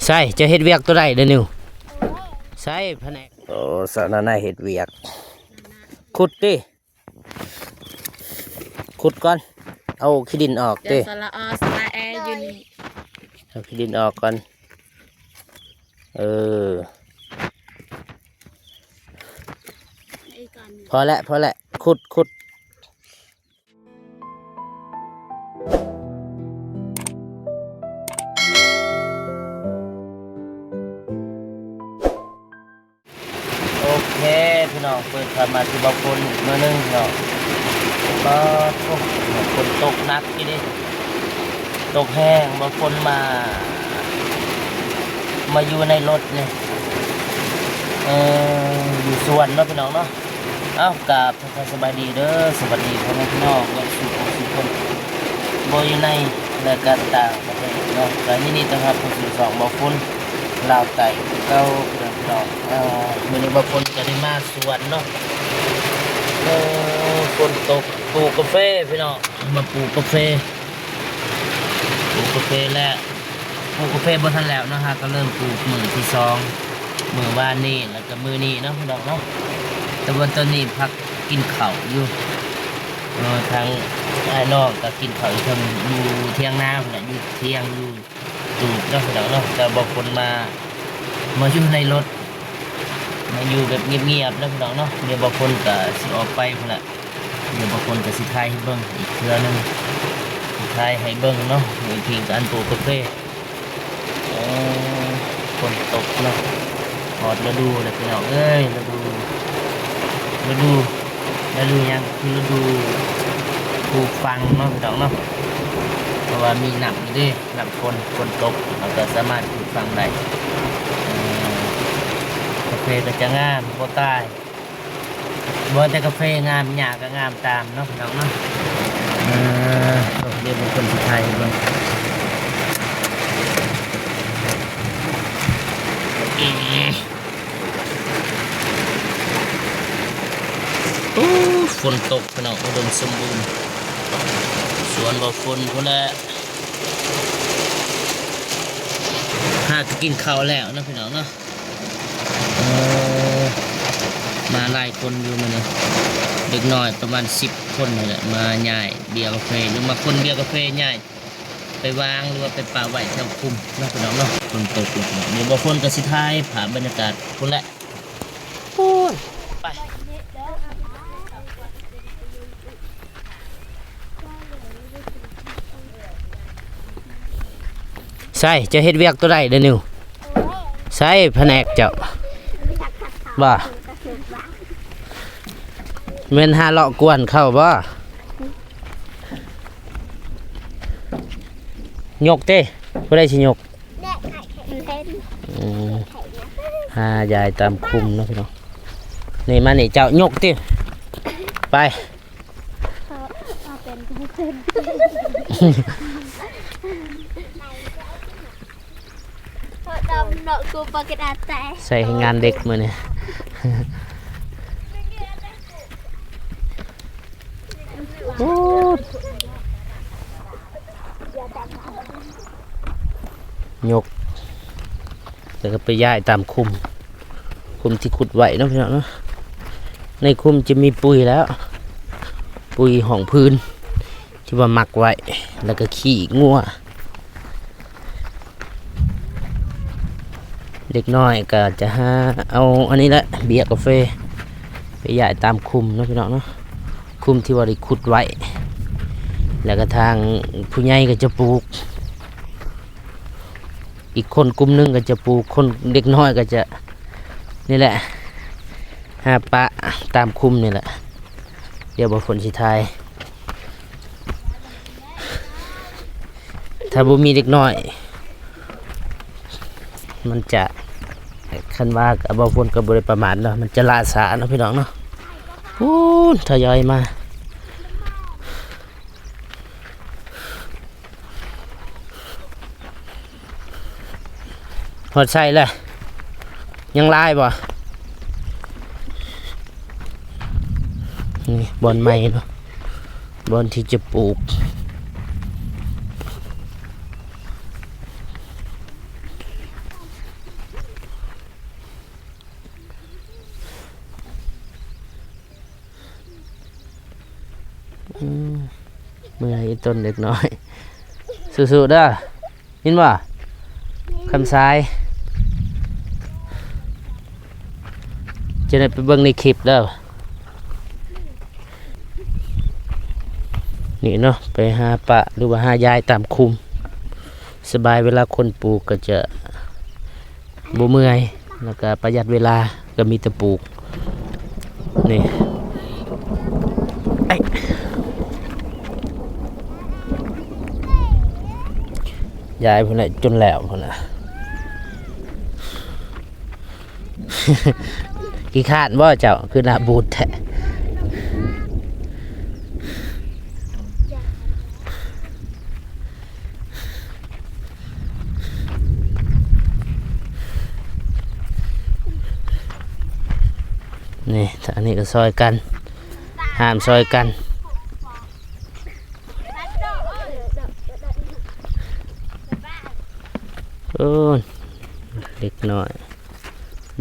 ໄດ້ ເຈົ້າເຮັດວຽກຕົວໃດເດ້ນິວ? ໃຊ້ພະແນກ ໂອ້ ສາວນານາເຮັດວຽກ ຂຸດຕິ ຂຸດກ່ອນ ເອົາຂີ້ດິນອອກຕິ ດຽວສະຫຼະອ ສະຫຼະແອຢູ່ນີ້ ເອົາຂີ້ດິນອອກກ່ອນ ເອີ ພໍແຫຼະ ພໍແຫຼະ ຂຸດ ຂຸດ. ໂອເຄພີ່ນ້ອງ ເປີດພາບມາທີ່ບ່າວຝົນອີກມື້ໜຶ່ງພີ່ນ້ອງ ປາດໂທ້ ຝົນຕົກໜັກອີ່ຫຼີ ຕົກແຮງ ບ່າວຝົນມາ ມາຢູ່ໃນລົດນີ້ ເອີ ຢູ່ສວນເນາະພີ່ນ້ອງເນາະ ເອົ້າ ກາບ ທັກທາຍສະບາຍດີເດີ ສະຫວັດດີພໍ່ແມ່ພີ່ນ້ອງເບິດສູ່ຜູ້ສູ່ຄົນ ບໍ່ຢູ່ໃນ ແລະ ກະຕ່າງປະເທດເນາະ ກະຍິນດີຕ້ອນຮັບເຂົ້າສູ່ຊ່ອງບ່າວຝົນລາວໃຕ້ຄືເກົ່າເດີພີ່ນ້ອງ. ເອີ ມື້ນີ້ບ່າວຝົນກະໄດ້ມາສວນເນາະ ເອີ ຝົນຕົກ ປູກກາເຟພີ່ນ້ອງ ມາປູກກາເຟ ປູກກາເຟແລ້ວ ປູກກາເຟບໍ່ທັນແລ້ວເນາະ ຫາກະເລີ່ມປູກມື້ທີສອງ ມື້ວານນີ້ ແລ້ວກະມື້ນີ້ເນາະພີ່ນ້ອງເນາະ ແຕ່ວ່າຕອນນີ້ພັກກິນເຂົ້າຢູ່ ເອີ ທາງອ້າຍນ້ອງກະກິນເຂົ້າຢູ່ເທິງ ຢູ່ຖຽງນາພຸ້ນແຫຼະ ຢູ່ຖຽງຢູ່ຕູບເນາະພີ່ນ້ອງເນາະ ແຕ່ບ່າວຝົນມາ ມາຢູ່ໃນລົດ ມາຢູ່ແບບງຽບໆເນາະພີ່ນ້ອງເນາະ ດຽວບ່າວຝົນກະຊິອອກໄປພຸ້ນແຫຼະ. ດຽວບ່າວຝົນກະຊິຖ່າຍໃຫ້ເບິ່ງອີກເທື່ອໜຶ່ງ ຊິຖ່າຍໃຫ້ເບິ່ງເນາະ ອີກເພງການປູກກາເຟ ເອີ ຝົນຕົກເນາະ ຮອດລະດູແລ້ວພີ່ນ້ອງເອີຍ ລະດູ ລະດູ ລະດູຫຍັງ ຄືລະດູປູກຝັງເນາະພີ່ນ້ອງເນາະ ເພາະວ່າມີນ້ຳຢູ່ເດ້ ນ້ຳຝົນ ຝົນຕົກ ເຮົາກະສາມາດປູກຝັງໄດ້ ເອີ ກາເຟກະຈະງາມບໍ່ຕາຍ. ບໍ່ແຕ່ກາເຟງາມ ຫຍ້າກະງາມຕາມເນາະພີ່ນ້ອງເນາະ ເອີ ດຽວບ່າວຝົນຊິຖ່າຍໃຫ້ເບິ່ງ ໂອ້ ຝົນຕົກພີ່ນ້ອງ ອຸດົມສົມບູນ ສວນບ່າວຝົນພຸ້ນແຫຼະ ຫາກະກິນເຂົ້າແລ້ວເນາະພີ່ນ້ອງເນາະ. ເອີ ມາຫຼາຍຄົນຢູ່ມື້ນີ້ ເດັກນ້ອຍປະມານສິບຄົນນີ້ແຫຼະ ມາຍ້າຍເບຍກາເຟ ຫຼືມາຂົນເບຍກາເຟຍ້າຍໄປວາງ ຫຼືວ່າໄປປະໄວ້ແຖວຄຸ້ມເນາະພີ່ນ້ອງເນາະ. ຝົນຕົກແລ້ວ ດຽວບ່າວຝົນກະຊິຖ່າຍພາບບັນຍາກາດພຸ້ນແຫຼະ ພຸ້ນ ໄປ. ໃຊ້ ເຈົ້າເຮັດວຽກຕົວໃດເດ້ນິວ? ໃຊ້ພະແນກເຈົ້າ ບໍ່ ແມ່ນຫາເລາະກວນເຂົາບໍ່? ຍົກຕິ ຜູ້ໃດຊິຍົກ? ອືມ ຫາຢາຍຕາມຄຸ້ມເນາະພີ່ນ້ອງ. ນີ້ມານີ້ ເຈົ້າຍົກຕິ ໄປ. ໃຊ້ແຮງງານເດັກມື້ນີ້. ໂອ້ ຍົກ ແລ້ວກະໄປຍ້າຍຕາມຄຸ້ມ ຄຸ້ມທີ່ຂຸດໄວ້ເນາະພີ່ນ້ອງເນາະ. ໃນຄຸ້ມຈະມີປຸ໋ຍແລ້ວ ປຸ໋ຍຮອງພື້ນ ທີ່ວ່າໝັກໄວ້ ແລ້ວກະຂີ້ງົວ. ເດັກນ້ອຍກະຈະຫາເອົາອັນນີ້ແຫຼະ ເບຍກາເຟ ໄປຢາຍຕາມຄຸ້ມເນາະພີ່ນ້ອງເນາະ ຄຸ້ມທີ່ວ່າໄດ້ຂຸດໄວ້ ແລ້ວກະທາງຜູ້ໃຫຍ່ກະຈະປູກ ອີກຄົນກຸ່ມໜຶ່ງກະຈະປູກ ຄົນເດັກນ້ອຍກະຈະ ນີ້ແຫຼະ ຫາປະຕາມຄຸ້ມນີ້ແຫຼະ. ດຽວບ່າວຝົນຊິຖ່າຍ ຖ້າບໍ່ມີເດັກນ້ອຍ ມັນຈະ ຄັນວ່າກະບ່າວຝົນກະບໍ່ໄດ້ປະໝາດເນາະ ມັນຈະລ່າຊ້າເນາະພີ່ນ້ອງເນາະ. ພຸ້ນ ທະຍອຍມາ. ຮອດໃສແລ້ວ? ຍັງຫຼາຍບໍ່? ນີ້ບ່ອນໃໝ່ເນາະ ບ່ອນທີ່ຈະປູກ. ອືມ ເມື່ອຍອີ່ຕົນເດັກນ້ອຍ ສູ້ໆເດີ ຍິນບໍ່ ຄຳສາຍ. ຈະໄດ້ໄປເບິ່ງໃນຄລິບເດີ. ນີ້ເນາະ ໄປຫາປະ ຫຼືວ່າຫາຢາຍຕາມຄຸ້ມ ສະບາຍ. ເວລາຄົນປູກກໍຈະບໍ່ເມື່ອຍ ແລ້ວກໍປະຢັດເວລາ ກໍມີແຕ່ປູກ. ນີ້ ໄອ້ ຢາຍພຸ້ນແຫຼະ ຈົນແລ້ວພຸ້ນນະ. ຂີ້ຄ້ານບໍ່ເຈົ້າ ຄືໜ້າບູດແທ້? ນີ້ ທາງນີ້ກໍຊ່ອຍກັນ ຫ້າມຊ່ອຍກັນ. ໂອ້ ເດັກນ້ອຍ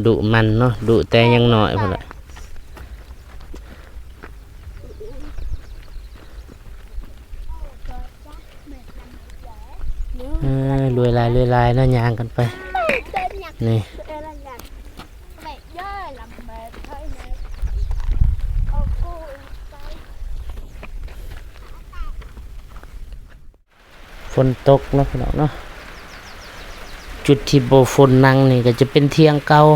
ດຸມັນເນາະ ດຸແຕ່ຍັງນ້ອຍພຸ້ນແຫຼະ. ເອີ ລວຍລາຍ ລວຍລາຍເນາະ ຍ່າງກັນໄປ ນີ້. ຝົນຕົກເນາະ ພີ່ນ້ອງເນາະ. ຈຸດທີ່ບໍ່ຝົນນັ່ງນີ້ກໍຈະເປັນຖຽງເກົ່າ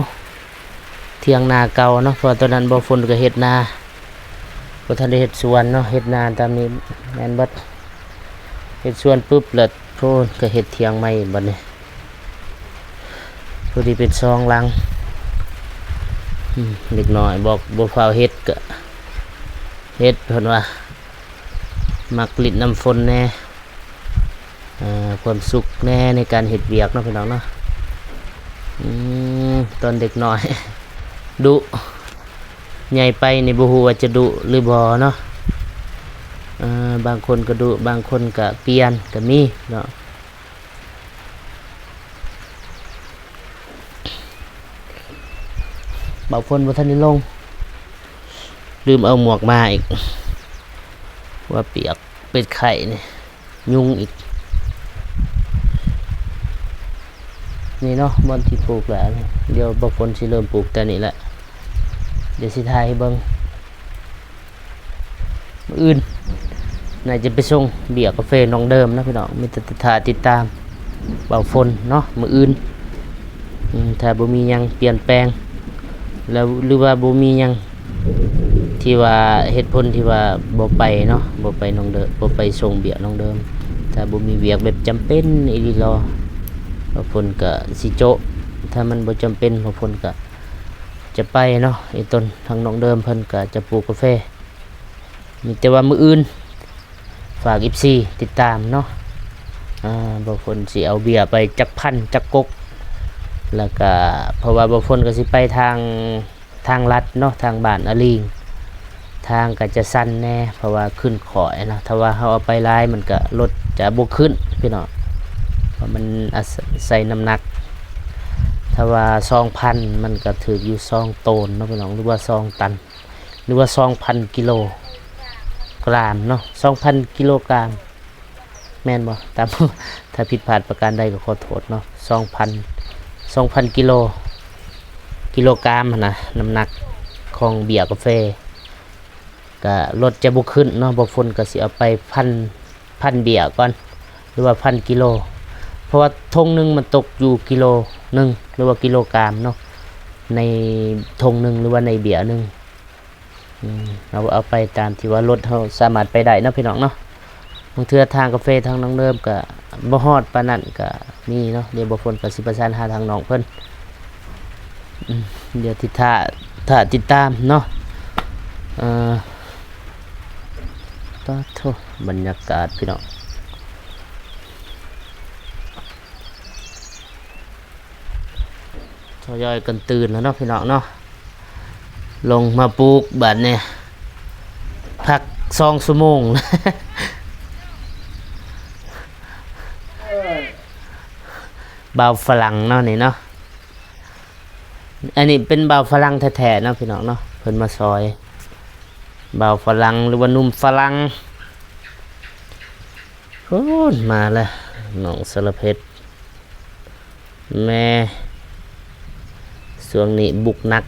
ຖຽງນາເກົ່າເນາະ ເພາະວ່າຕອນນັ້ນບໍ່ຝົນກໍເຮັດນາ ບໍ່ທັນໄດ້ເຮັດສວນເນາະ ເຮັດນາຕາມນີ້ແມ່ນເບິດ. ເຮັດສວນປຶບແລ້ວ ໂພນ ກໍເຮັດຖຽງໃໝ່ບັດນີ້ ພໍດີເປັນສອງຫຼັງ. ອືມ ເດັກນ້ອຍບອກບໍ່ຟ້າວເຮັດກໍເຮັດ ເພິ່ນວ່າມັກຫຼິ້ນນ້ຳຝົນແດ່ ເອີ ຄວາມສຸກແດ່ໃນການເຮັດວຽກເນາະ ພີ່ນ້ອງເນາະ. ອືມ ຕອນເດັກນ້ອຍດຸ ໃຫຍ່ໄປນີ້ບໍ່ຮູ້ວ່າຈະດຸຫຼືບໍ່ເນາະ. ເອີ ບາງຄົນກໍດຸ ບາງຄົນກໍປ່ຽນກໍມີເນາະ. ບ່າວຝົນບໍ່ທັນໄດ້ລົງ ລືມເອົາໝວກມາອີກ ວ່າປຽກ ເປັດໄຂ້ນີ້ ຍຸງອີກ. ນີ້ເນາະ ບ່ອນທີ່ປູກແລ້ວ ດຽວບ່າວຝົນຊິເລີ່ມປູກແຕ່ນີ້ແຫຼະ ດຽວຊິຖ່າຍໃຫ້ເບິ່ງ. ມື້ອື່ນໜ້າຈະໄປສົ່ງເບ້ຍກາເຟນ້ອງເດີມນະພີ່ນ້ອງ ມີແຕ່ຖ້າຕິດຕາມບ່າວຝົນເນາະ ມື້ອື່ນ ອືມ ຖ້າບໍ່ມີຫຍັງປ່ຽນແປງ ແລ້ວ ຫຼືວ່າບໍ່ມີຫຍັງທີ່ວ່າ ເຫດຜົນທີ່ວ່າບໍ່ໄປເນາະ ບໍ່ໄປນ້ອງເດີ ບໍ່ໄປສົ່ງເບ້ຍນ້ອງເດີມ ຖ້າບໍ່ມີວຽກແບບຈຳເປັນອີ່ຫຼີ ບ່າວຝົນກະຊິໂຈະ. ຖ້າມັນບໍ່ຈຳເປັນ ບ່າວຝົນກະຈະໄປເນາະ ອີ່ຕົນ ທາງນ້ອງເດີມເພິ່ນກະຈະປູກກາເຟ. ມີແຕ່ວ່າມື້ອື່ນ ຝາກເອັຟຊີຕິດຕາມເນາະ ອ່າ ບ່າວຝົນຊິເອົາເບ້ຍໄປຈັກພັນຈັກກົກ ແລ້ວກະ ເພາະວ່າບ່າວຝົນກໍຊິໄປທາງ ທາງລັດເນາະ ທາງບ້ານອາລີງ ທາງກໍຈະຊັນແດ່ ເພາະວ່າຂຶ້ນຄ້ອຍເນາະ ຖ້າວ່າເຮົາເອົາໄປຫຼາຍມັນກໍລົດຈະບໍ່ຂຶ້ນພີ່ນ້ອງ ເພາະມັນອາໄສນ້ຳໜັກ ຖ້າວ່າສອງພັນມັນກໍຖືກຢູ່ສອງໂຕນເນາະພີ່ນ້ອງ ຫຼືວ່າສອງຕັນ. ຫຼືວ່າສອງພັນກິໂລກຣາມເນາະ ສອງພັນກິໂລກຣາມ ແມ່ນບໍ່? ຕາມ ຖ້າຜິດພາດປະການໃດກໍຂໍໂທດເນາະ ສອງພັນ ສອງພັນກິໂລ ກິໂລກຣາມຫັ້ນນະ ນ້ຳໜັກຂອງເບ້ຍກາເຟ ກະລົດຈະບໍ່ຂຶ້ນເນາະ ບ່າວຝົນກໍຊິເອົາໄປພັນ ພັນເບ້ຍກ່ອນ ຫຼືວ່າພັນກິໂລ ເພາະວ່າຖົງໜຶ່ງມັນຕົກຢູ່ກິໂລໜຶ່ງ ຫຼືວ່າກິໂລກຣາມເນາະ ໃນຖົງໜຶ່ງ ຫຼືວ່າໃນເບ້ຍໜຶ່ງ. ອືມ ເອົາ ເອົາໄປຕາມທີ່ວ່າລົດເຮົາສາມາດໄປໄດ້ເນາະ ພີ່ນ້ອງເນາະ. ບາງເທື່ອທາງກາເຟທາງນ້ອງເດີມກະບໍ່ຮອດປານນັ້ນກະມີເນາະ. ດຽວບ່າວຝົນກະຊິປະສານຫາທາງນ້ອງເພິ່ນ. ອືມ ດຽວຕິດຖ້າ ຖ້າຕິດຕາມເນາະ. ເອີ ປາດໂທ້ ບັນຍາກາດພີ່ນ້ອງ. ທະຍອຍກັນຕື່ນແລ້ວເນາະ ພີ່ນ້ອງເນາະ. ລົງມາປູກບາດນີ້ ພັກສອງຊົ່ວໂມງ. ບ່າວຝຣັ່ງເນາະນີ້ເນາະ. ອັນນີ້ເປັນບ່າວຝຣັ່ງແທ້ໆເນາະ ພີ່ນ້ອງເນາະ. ເພິ່ນມາຊ່ອຍ ບ່າວຝຣັ່ງ ຫຼືວ່າໜຸ່ມຝຣັ່ງ. ໂອ້ ມາແລ້ວ ນ້ອງສາລະເພັດ ແມ່ ຊ່ວງນີ້ບຸກໜັກ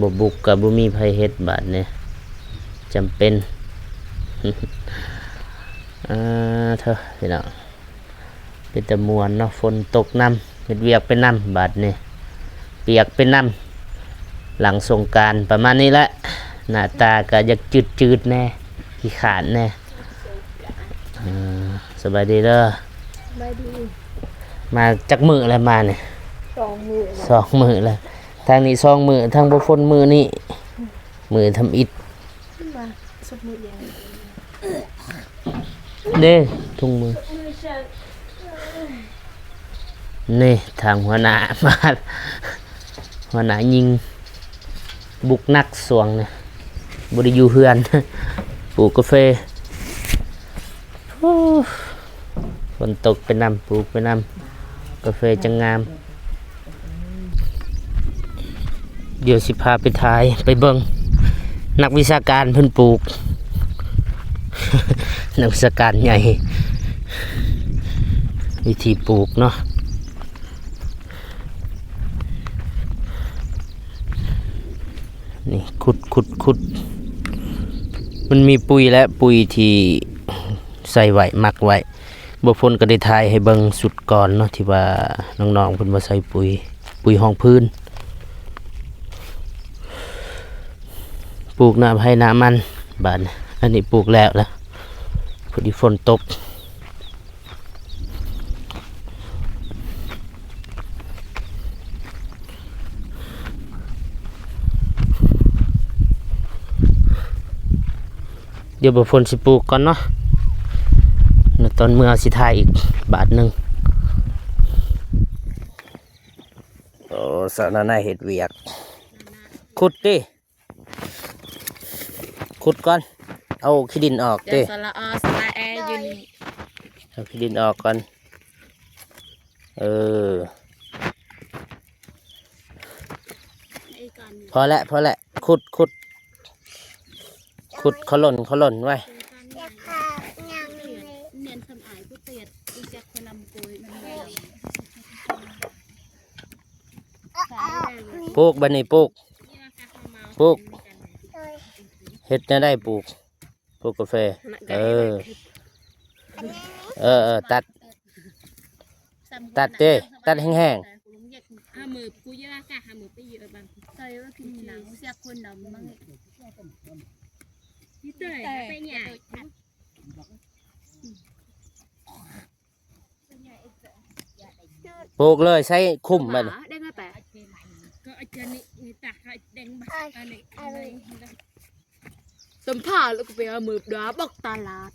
ບໍ່ບຸກກໍບໍ່ມີໃຜເຮັດບາດນີ້ ຈຳເປັນ ອ່າ ເທີ ພີ່ນ້ອງ ເປັນຕາມ່ວນເນາະ ຝົນຕົກນຳ ເຮັດວຽກໄປນຳບາດນີ້ ປຽກໄປນຳ ຫຼັງສົງການປະມານນີ້ແຫຼະ ໜ້າຕາກໍຢາກຈືດໆແດ່ ຂີ້ຄ້ານແດ່. ອ່າ ສະບາຍດີເດີ ສະບາຍດີ ມາຈັກມື້ແລ້ວມານີ້? ສອງມື້ແລ້ວ ສອງມື້ແລ້ວ ທາງນີ້ສອງມື້ ທາງບໍ່ຝົນມື້ນີ້ ມື້ທຳອິດ ມາສອບມື້ດຽວ ເດ້ ທຸງມື ນີ້ທາງຫົວໜ້າມາ ຫົວໜ້າຍິງ ບຸກໜັກຊ່ວງນີ້ ບໍ່ໄດ້ຢູ່ເຮືອນ ປູກກາເຟ ໂອ້ ຝົນຕົກໄປນຳ ປູກໄປນຳ ກາເຟຈັ່ງງາມ. ດຽວຊິພາໄປຖ່າຍ ໄປເບິ່ງ ນັກວິຊາການເພິ່ນປູກ ນັກວິຊາການໃຫຍ່ ວິທີປູກເນາະ. ນີ້ ຂຸດ ຂຸດ ຂຸດ ມັນມີປຸ໋ຍແລະ ປຸ໋ຍທີ່ໃສ່ໄວ້ ໝັກໄວ້ ບໍ່ຝົນກໍໄດ້ຖ່າຍໃຫ້ເບິ່ງຊຸດກ່ອນເນາະ ທີ່ວ່ານ້ອງໆເພິ່ນວ່າໃສ່ປຸ໋ຍ ປຸ໋ຍຮອງພື້ນ ປູກໜ້າໃຜໜ້າມັນ ບາດນີ້ ອັນນີ້ປູກແລ້ວລະ ພໍດີຝົນຕົກ. ດຽວບໍ່ຝົນຊິປູກກ່ອນເນາະ ແລ້ວຕອນເມື່ອຊິຖ່າຍອີກບາດໜຶ່ງ. ໂອ້ ສາວນານາເຮັດວຽກ ຂຸດຕິ ຂຸດກ່ອນ ເອົາຂີ້ດິນອອກຕິ ສະລະອາ ສະລະແອ ຢູ່ນີ້ ເອົາຂີ້ດິນອອກກ່ອນ ເອີ ພໍແລ້ວ ພໍແລ້ວ ຂຸດ ຂຸດ ຂຸດ ເຂົາຫຼົ່ນ ເຂົາຫຼົ່ນໄວ້ ປູກ ບາດນີ້ປູກ ປູກ ເຮັດແນວໃດປູກ? ປູກກາເຟ ເອີ ເອີ ເອີ ຕັດ ຕັດເດ້ ຕັດແຮງໆ. ປູກເລີຍ ໃສ່ຄຸ້ມບາດນີ້ ສຳພາດແລ້ວກໍໄປເອົາມືດາບັກຕະຫຼາດ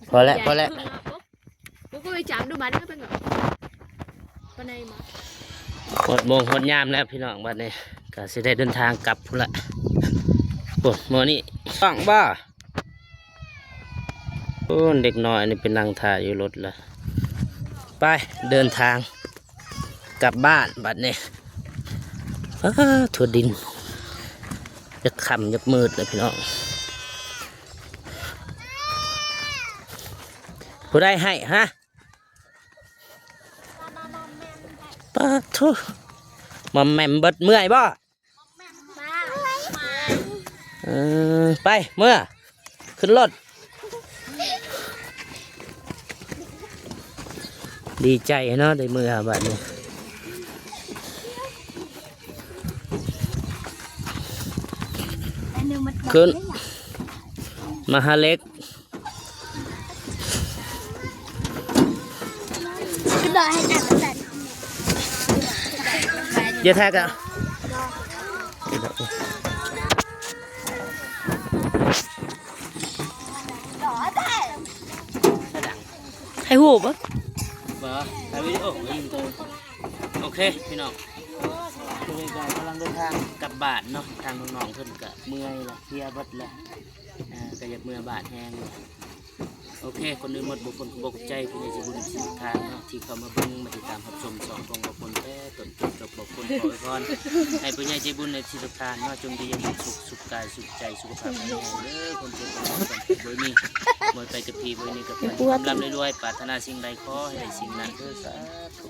ພໍແລ້ວ ພໍແລ້ວ ຮອດໂມງຮອດຍາມແລ້ວພີ່ນ້ອງ ບາດນີ້ກໍຊິໄດ້ເດີນທາງກັບພຸ້ນລະ ໂອ້ ມື້ນີ້ຕ້ອງບໍ່? ໂອ້ ເດັກນ້ອຍນີ້ໄປນັ່ງຖ້າຢູ່ລົດລະ ໄປເດີນທາງກັບບ້ານບາດນີ້ ອ້າ ທົ່ວດິນ ຢາກຄ່ຳຢາກມືດແລ້ວພີ່ນ້ອງ ຜູ້ໃດໃຫ້ ຮະ? ປາດໂທ້ ມອມແມມເບິດ ເມື່ອຍບໍ່? ເອີ ໄປ ເມືອ ຂຶ້ນລົດ ດີໃຈເນາະ ໄດ້ເມືອບາດນີ້ ຂຶ້ນ ມາຫາເຫຼັກ ຢ່າແທກອະ ໃຫ້ຮູ້ບໍ່? ບໍ່ ຖ່າຍວິດີໂອ ໂອເຄ ພີ່ນ້ອງ ຕອນນີ້ກໍກຳລັງເດີນທາງກັບບ້ານເນາະ ທາງນ້ອງໆເພິ່ນກໍເມື່ອຍລະ ເພຍເບິດລະ ອ່າ ກໍຢາກເມືອບ້ານແຮງ. ໂອເຄ ກ່ອນອື່ນໝົດ ບໍ່ຝົນຂໍຂອບໃຈຜູ້ໃຫຍ່ໃຈບຸນທຸກທ່ານເນາະ ທີ່ເຂົ້າມາເບິ່ງ ມາຕິດຕາມຮັບຊົມຊ່ອງຂອງບໍ່ຝົນ ແຕ່ຕົ້ນຈົນຈົບ. ບໍ່ຝົນ ຂໍອວຍພອນໃຫ້ຜູ້ໃຫຍ່ໃຈບຸນໃນທີ່ທຸກທ່ານເນາະ ຈົ່ງຢູ່ເຢັນເປັນສຸກ ສຸກກາຍສຸກໃຈ ສຸຂະພາບແຂງແຮງເດີ ຄວາມເຈັບບໍ່ມີ ບໍ່ມີ ບໍ່ໄປກັບຜີບໍ່ມີກັບໄພ ຮ່ຳລວຍ ປາດຖະໜາສິ່ງໃດຂໍໃຫ້ໄດ້ສິ່ງນັ້ນເດີ ສາທຸ.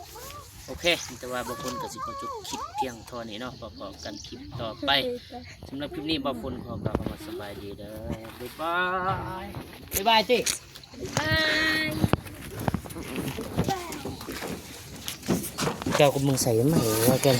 ໂອເຄ ແຕ່ວ່າບ່າວຝົນກໍຊິຂໍຈົບຄລິບພຽງເທົ່ານີ້ເນາະ ພໍ້ກັນຄລິບຕໍ່ໄປ. ສຳລັບຄລິບນີ້ບ່າວຝົນຂໍກ່າວຄຳວ່າສະບາຍດີເດີ ບາຍບາຍ ບາຍບາຍຕິ ບາຍບາຍ ເຈົ້າກໍມຶງໃສ່ມາວ່າກັນ.